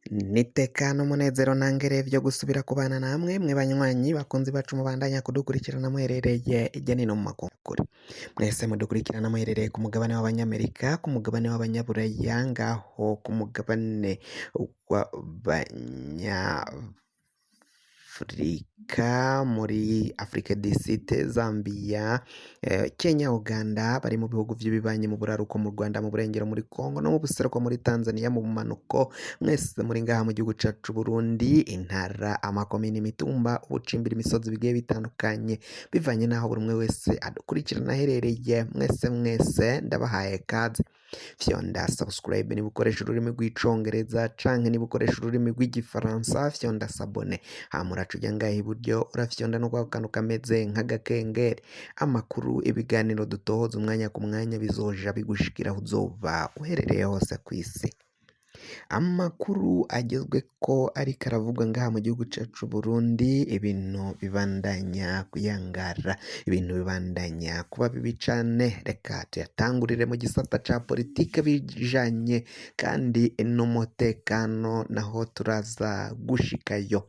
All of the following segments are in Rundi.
Nitekano umunezero ntangere vyo gusubira kubana namwe mwe banywanyi bakunzi bacu mubandanya kudukurikirana muherereye irya nino mu makuru mwese mudukurikirana muherereye ku mugabane w'abanyamerika ku mugabane w'abanyaburaya ngaho ku mugabane w'abanya Afurika muri Afrique du Sud, Zambia, Kenya, Uganda bari mu bihugu vy'ibibanyi mu buraruko mu Rwanda mu burengero muri Congo no mu buseruko muri Tanzania mu bumanuko mwese muri ngaha mu gihugu cacu Burundi intara amakomine imitumba ubucimbira imisozi bigiye bitandukanye bivanye n'aho buri umwe wese adukurikirana aherereye mwese mwese ndabahaye kaze fyonda subscribe niba ukoresha ururimi rw'icongereza canke niba ukoresha ururimi rw'igifaransa fyonda s'abonner hama uraca uja ngaha iburyo urafyonda no kwako kantu kameze nk'agakengeri amakuru ibiganiro dutohoza umwanya ku mwanya bizoja bigushikira aho uzoba uherereye hose kw'isi amakuru agezweko ariko aravugwa ngaha mu gihugu cacu Burundi ibintu bibandanya kuyangara ibintu bibandanya kuba bibi cane reka tuyatangurire mu gisata ca politike bijanye kandi n'umutekano naho turaza gushikayo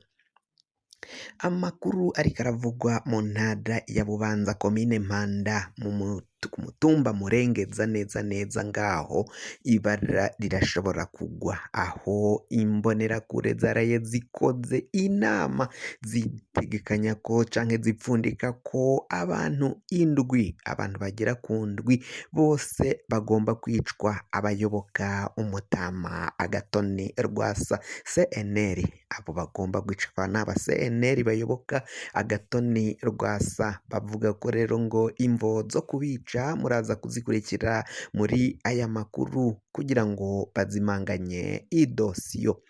amakuru ariko aravugwa mu ntara ya Bubanza komine Mpanda mu ku mutumba Murengeza neza neza ngaho ibara rirashobora kugwa aho imbonerakure zaraye zikoze inama zitegekanya ko canke zipfundika ko abantu indwi abantu bagera ku ndwi bose bagomba kwicwa abayoboka umutama Agatoni Rwasa CNL abo bagomba kwicwa n'aba CNL bayoboka Agatoni Rwasa bavuga ko rero ngo imvo zo kubica muraza kuzikurikira muri aya makuru kugira ngo bazimanganye idosiyo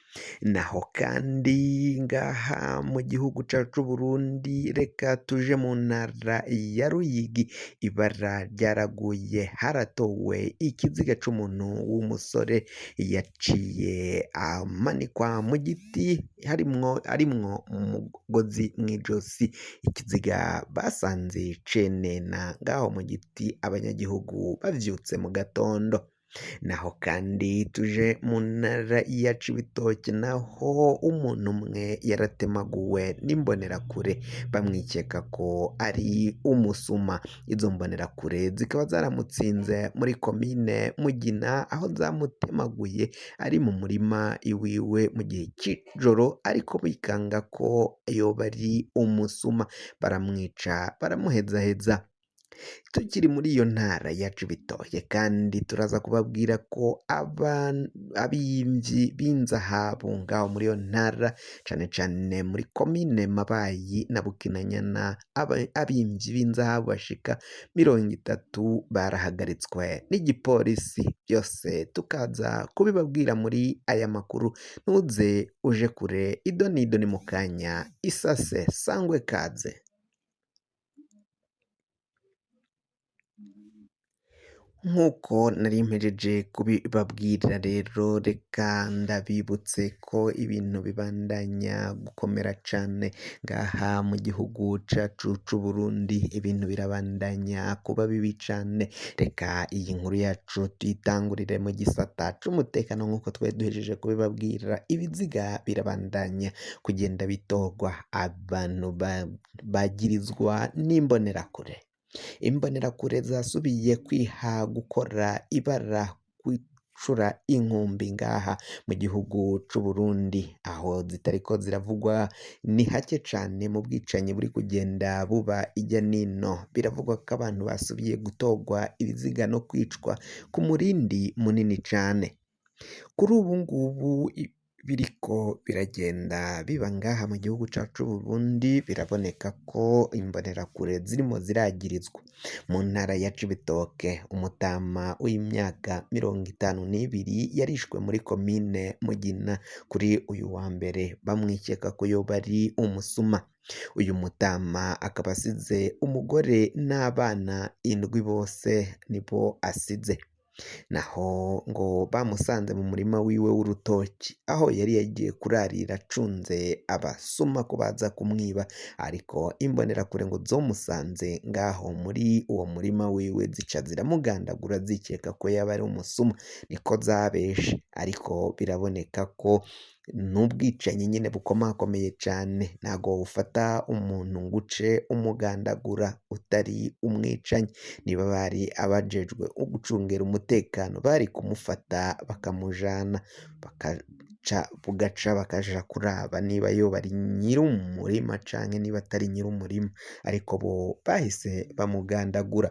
naho kandi ngaha mu gihugu cacu Burundi reka tuje mu ntara ya Ruyigi ibara ryaraguye haratowe ikiziga c'umuntu w'umusore yaciye amanikwa mu giti harimwo arimwo umugozi mw'ijosi ikiziga basanze cenena ngaho mu giti abanyagihugu bavyutse mu gatondo naho kandi tuje mu ntara ya Cibitoke naho umuntu umwe yaratemaguwe n'imbonerakure bamwikeka ko ari umusuma izo mbonerakure zikaba zaramutsinze muri komine Mugina aho zamutemaguye ari mu murima iwiwe mu gihe c'ijoro ariko bikanga ko yoba ari umusuma baramwica baramuhezaheza tukiri muri iyo ntara ya Cibitoke kandi turaza kubabwira ko abimvyi b'inzahabu ngaho muri iyo ntara cane cane muri komine Mabayi na Bukinanyana abimvyi b'inzahabu bashika 30 barahagaritswe n'igipolisi byose tukaza kubibabwira muri aya makuru ntuze uje kure ido nido ni mu kanya isase sangwe kaze nk'uko nari mpejeje kubibabwira rero reka ndabibutse ko ibintu bibandanya gukomera cane ngaha mu gihugu cacu c'Uburundi ibintu birabandanya kuba bibi cane reka iyi nkuru yacu tuyitangurire mu gisata c'umutekano nk'uko twari duhejeje kubibabwira ibiziga birabandanya kugenda bitorwa abantu bagirizwa n'imbonerakure imbonerakure zasubiye kwiha gukora ibara gucura inkumbi ngaha mu gihugu c'Uburundi aho zitariko ziravugwa ni hake cane mu bwicanyi buri kugenda buba ijya nino biravugwa ko abantu basubiye gutorwa ibiziga no kwicwa ku murindi munini cane kuri ubu ngubu biriko biragenda biba ngaha mu gihugu cacu Burundi biraboneka ko imbonerakure zirimo ziragirizwa mu ntara ya Cibitoke umutama w'imyaka 52 yarishwe muri komine Mugina kuri uyu wa mbere bamwikeka ko yoba ari umusuma uyu mutama akaba asize umugore n'abana indwi bose nibo asize naho ngo bamusanze mu murima wiwe w'urutoki aho yari yagiye kurarira acunze abasuma ko baza kumwiba ariko imbonerakure ngo zomusanze ngaho muri uwo murima wiwe zica ziramugandagura zikeka ko yaba ari umusuma niko zabeshe ariko biraboneka ko N'ubwicanyi nyine bukomakomeye cane, ntago ufata umuntu ngo uce umugandagura utari umwicanyi. Niba bari abajejwe ugucungera umutekano bari kumufata bakamujana, bakaca bugaca bakaja kuraba niba yoba ari nyir'umurima canke niba atari nyir'umurima, ariko bo bahise bamugandagura.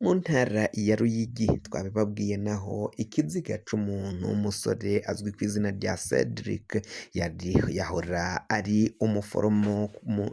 Mu ntara ya Ruyigi twabibabwiye naho ikiziga c'umuntu w'umusore azwi ku izina rya Cedric yari yahora ari umuforomo mu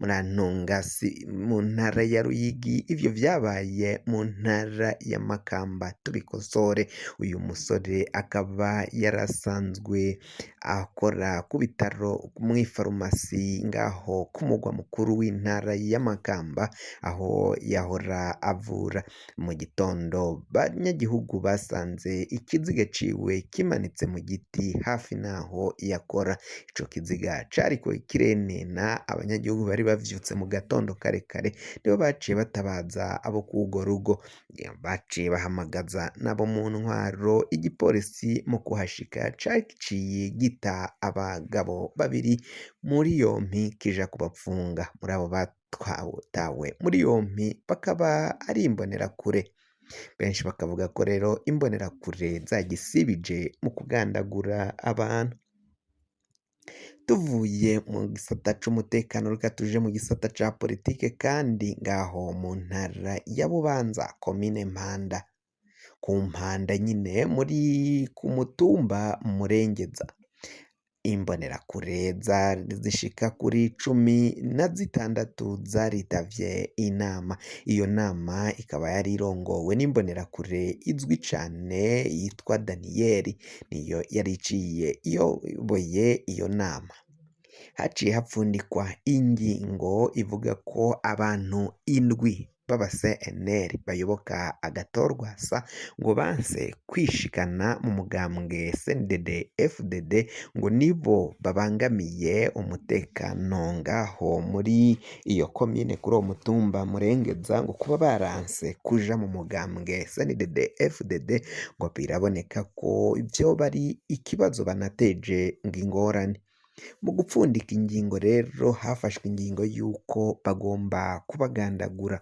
Murantunga si mu ntara ya Ruyigi, ivyo vyabaye mu ntara ya Makamba tubikosore. Uyu musore akaba yarasanzwe akora ku bitaro mw'ifarumasi ngaho ku mugwa mukuru w'intara ya Makamba, aho yahora avura. Mu gitondo banyagihugu basanze ikiziga ciwe kimanitse mu giti hafi n'aho yakora. Ico kiziga cariko kirenena, abanyagihugu bari bavyutse mu gatondo kare kare nibo baciye batabaza abo kw'urwo rugo, baciye bahamagaza n'abo mu ntwaro. Igipolisi mu kuhashika caciye gita abagabo babiri muri yompi kija kubapfunga. Muri abo batawe muri yompi bakaba ari imbonerakure. Benshi bakavuga ko rero imbonerakure zagisibije mu kugandagura abantu. Tuvuye mu gisata c'umutekano reka tuje mu gisata ca politike kandi ngaho mu ntara ya Bubanza komine Mpanda, ku Mpanda nyine muri ku mutumba Murengeza, imbonerakure zishika kuri 16 zaritavye inama. Iyo nama ikaba yari irongowe n'imbonerakure izwi cane yitwa Daniyeli, niyo yari iciye iyoboye iyo nama. Haciye hapfundikwa ingingo ivuga ko abantu indwi b'aba CNL bayoboka agatorwasa ngo banse kwishikana mu mugambwe CNDD FDD ngo nibo babangamiye umutekano ngaho muri iyo komine kuri uwo mutumba Murengeza, ngo kuba baranse kuja mu mugambwe CNDD FDD ngo biraboneka ko ivyo bari ikibazo banateje ngo ingorane. Mu gupfundika ingingo rero hafashwe ingingo y'uko bagomba kubagandagura.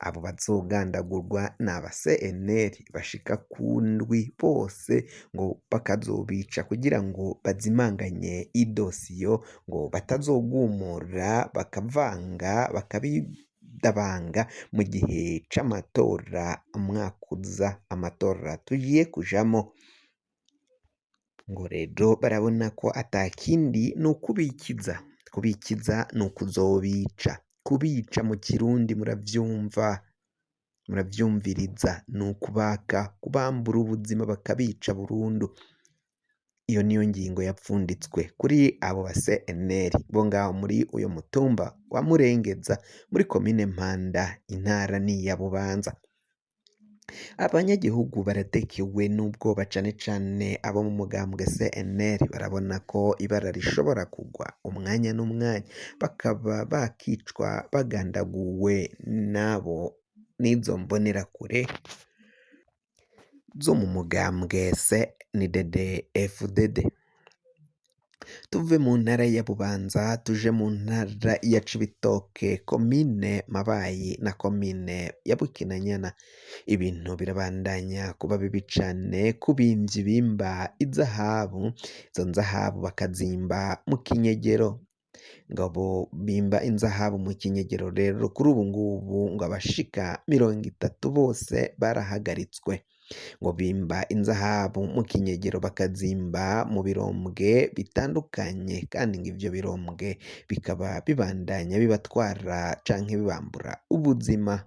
Abo bazogandagurwa ni aba CNL bashika ku ndwi bose ngo bakazobica kugira ngo bazimanganye idosiyo ngo batazogumura bakavanga bakabidabanga mu gihe c'amatora umwaka uza, amatora tugiye kujamo. Ngo rero barabona ko atakindi ni ukubikiza, kubikiza ni ukuzobica, kubica mu kirundi muravyumva, muravyumviriza, ni ukubaka, kubambura ubuzima bakabica burundu. Iyo niyo ngingo yapfunditswe kuri abo ba CNL bo ngaho muri uyo mutumba wa Murengeza muri komine Mpanda, intara ni iya Bubanza. Abanyagihugu baratekewe n'ubwoba cane cane abo mu mugambwe CNL barabona ko ibara rishobora kugwa umwanya n'umwanya bakaba bakicwa bagandaguwe nabo n'izo mbonerakure zo mu mugambwe CNDD FDD. Tuve mu ntara ya Bubanza tuje mu ntara ya Cibitoke, komine Mabayi na komine ya Bukinanyana. Ibintu birabandanya kuba bibi cane ku bimvyi bimba izahabu, izo nzahabu bakazimba mu kinyegero. Ngo abo bimba inzahabu mu kinyegero rero kuri ubu ngubu ngo abashika 30 bose barahagaritswe. Ngo bimba inzahabu mu kinyegero bakazimba mu birombwe bitandukanye, kandi ngo ivyo birombwe bikaba bibandanya bibatwara canke bibambura ubuzima.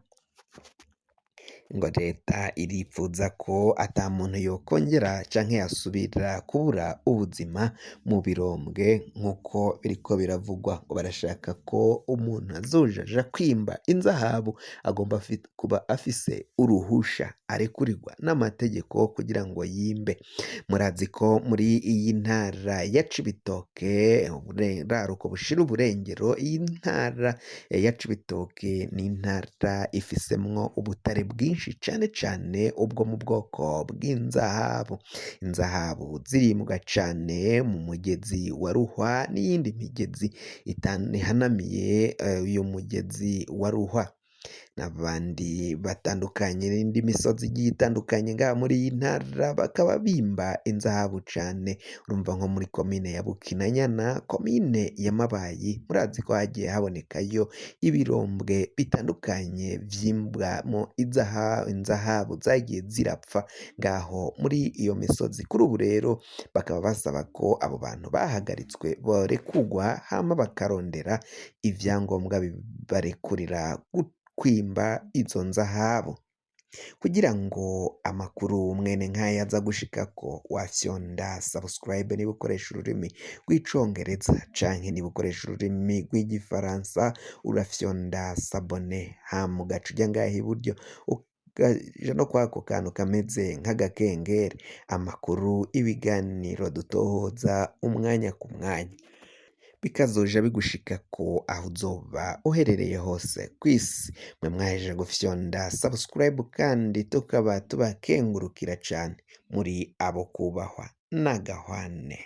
Ngo leta iripfuza ko ata muntu yokongera canke yasubira kubura ubuzima mu birombwe nk'uko biriko biravugwa. Ngo barashaka ko umuntu azoja aja kwimba inzahabu agomba kuba afise uruhusha arekurirwa n'amategeko kugira ngo yimbe. Murazi ko muri iyi ntara ya Cibitoke, uburaruko bushira uburengero, iyi ntara ya Cibitoke ni intara ifisemwo ubutare bwinshi. bwinshi cane cane ubwo mu bwoko bw'inzahabu. Inzahabu zirimbwa cane mu mugezi wa Ruhwa n'iyindi migezi ihanamiye uyu mugezi wa Ruhwa. N'abandi batandukanye n'indi misozi igiye itandukanye ngaha muri iyi ntara bakaba bimba inzahabu cane. Urumva nko muri komine ya Bukinanyana, komine ya Mabayi, murazi ko hagiye habonekayo ibirombwe bitandukanye vyimbwamo inzahabu zagiye zirapfa ngaho muri iyo misozi. Kuri ubu rero bakaba basaba ko abo bantu bahagaritswe borekurwa hama bakarondera ivyangombwa bibarekurira kwimba izo nzahabu. Kugira ngo amakuru mwene nk'aya aza gushikako, wafyonda subscribe niba ukoresha ururimi rw'icongereza, canke niba ukoresha ururimi rw'igifaransa urafyonda s'abonner, hama ugaca uja ngaha iburyo ukaja no kwako kantu kameze nk'agakengeri. Amakuru, ibiganiro dutohoza umwanya ku mwanya bikazoja bigushikako aho uzoba uherereye hose kw'isi. Mwe mwahejeje gufyonda subscribe kandi tukaba tubakengurukira cane, muri abo kubahwa n'agahwane.